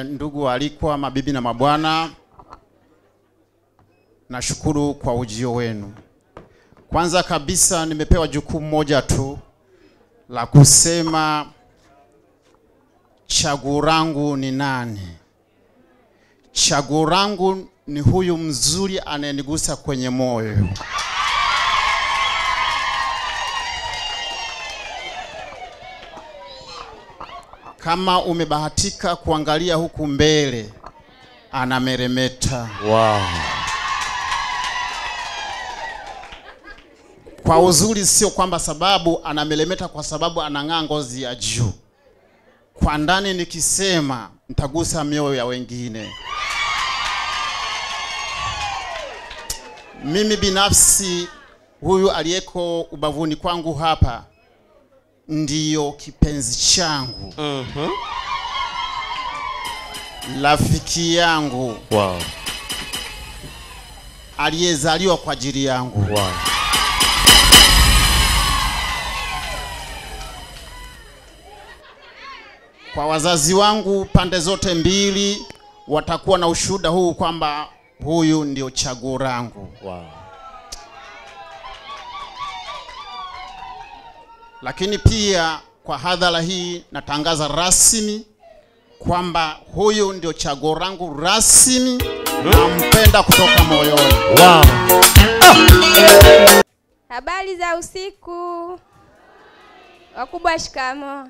Ndugu waalikwa, mabibi na mabwana, nashukuru kwa ujio wenu. Kwanza kabisa nimepewa jukumu moja tu la kusema chaguo langu ni nani. Chaguo langu ni huyu mzuri anayenigusa kwenye moyo. Kama umebahatika kuangalia huku mbele, anameremeta. Wow. Kwa uzuri sio kwamba sababu anameremeta kwa sababu anang'aa ngozi ya juu. Kwa ndani nikisema nitagusa mioyo ya wengine. Mimi binafsi huyu aliyeko ubavuni kwangu hapa ndiyo kipenzi changu. Rafiki yangu. Wow. Aliyezaliwa kwa ajili yangu. Wow. Kwa wazazi wangu pande zote mbili watakuwa na ushuhuda huu kwamba huyu ndio chaguo langu. Wow. Lakini pia kwa hadhara hii natangaza rasmi kwamba huyu ndio chaguo langu rasmi. Nampenda kutoka moyoni. Wow. Habari za usiku. Wakubwa shikamo.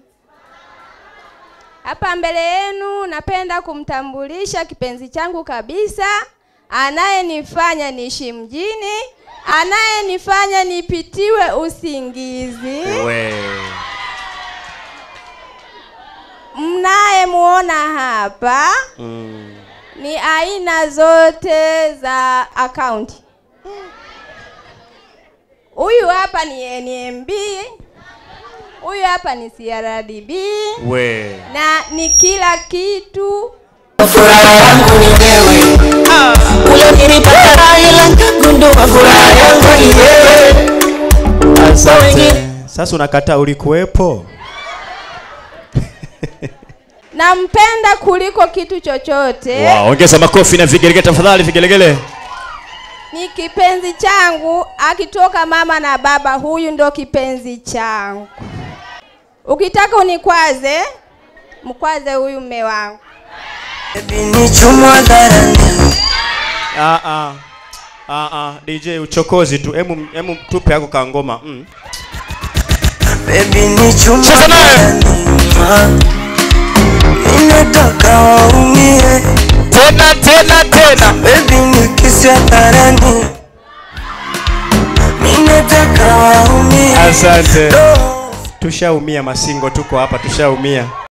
Hapa mbele yenu napenda kumtambulisha kipenzi changu kabisa, anayenifanya niishi mjini, anayenifanya nipitiwe usingizi. Mnayemuona hapa ni aina zote za akaunti. Huyu hapa ni NMB, huyu hapa ni CRDB. We. Na ni kila kitu. Furaha yangu ni wewe. Ule nilipata ila nikagundua furaha yangu ni wewe. Asante. Sasa unakataa ulikuwepo? Nampenda kuliko kitu chochote. Wow, ongeza makofi na vigelegele tafadhali, vigelegele. Ni kipenzi changu, akitoka mama na baba huyu ndo kipenzi changu. Ukitaka unikwaze, mkwaze huyu mume wangu. DJ uchokozi tu. Emu tupe yako kangoma. Baby ni chuma. Ninataka waumie. Tena tena tena. Baby ni kisi hadharani. Ninataka waumie. Asante. Tushaumia masingo, tuko hapa tushaumia.